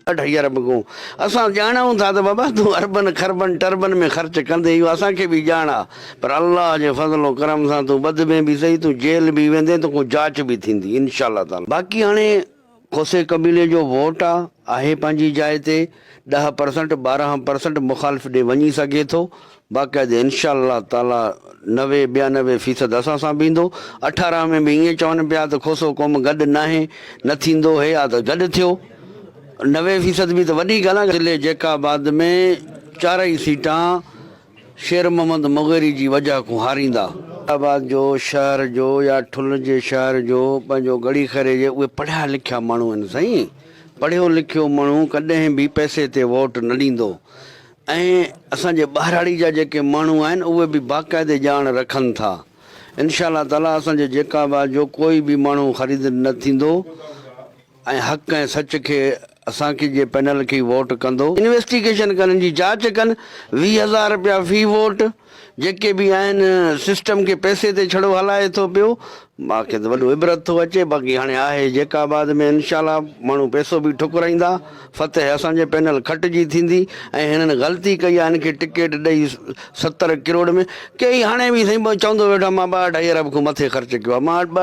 اڍائي ارب کان اسان ڄاڻون ٿا ته بابا تون اربن کربن ٽربن ۾ خرچ ڪندين اهو اسان کي به ڄاڻ آ پر الله جي فضل و ڪرم سان تون ٻڌبين به سهي تون جيل به ويندين توکان جاچ به ٿيندي انشاء الله تعالي باقي هاڻي کوسي قبيلي جو ووٽ آ آهي پنهنجي جاء تي ڏهه پرسنٽ 12 پرسنٽ مخالف ڏي وڃي سگهي ٿو باقاعدي انشاء الله تعالي 90 92 فيصد اسان سان بيهندو 18 ۾ به ائين چون پيا ته کوسو قوم گڏ ناهي نه ٿيندو هي آ ته گڏ ٿيو 90 فيصد به ته وڏي ڳالهه آ ضلعي جيڪب آباد ۾ چارئي سيٽان شير محمد مغيري جي وجهه کون هاريندا. آباد جو شهر جو يا ٺل جي شهر جو پنهنجو ڳڙهي خيري جي اهي پڙهيا لکيا ماڻهو آهن سائين پڙهيو لکيو ماڻهو ڪڏهن به پئسي تي ووٽ نه ڏيندو ۽ اسان جي ٻهراڙي جا جيڪي ماڻهو آهن اهي به باقاعدي ڄاڻ رکن ٿا انشاء الله تعالي اسان جي جيڪب آباد جو ڪوئي به ماڻهو خريد نه ٿيندو. ۽ حق ۽ سچ کي اسان کي جي پينل کي ئي ووٽ ڪندو. انويسٽيگيشن ڪن ان جي جاچ ڪن 20 ھزار رپيا في ووٽ جيڪي به آھن سسٽم کي پئسي تي ڇڙو ھلائي ٿو پيو مان کي ته وڏو عبرت ٿو اچي باقي ھاڻي آھي جيڪا آباد ۾ انشاء الله ماڻھو پئسو به ٺڪرائيندا فتح اسان جي پينل کٽجي ٿيندي ۽ ھنن غلطي ڪئي آھي ھن کي ٽڪيٽ ڏئي 70 ڪروڙ ۾ ڪيئي ھاڻي به سائين چوندو ويٺو مان ٻه اڍائي ارب کان مٿي خرچ ڪيو آھي مان.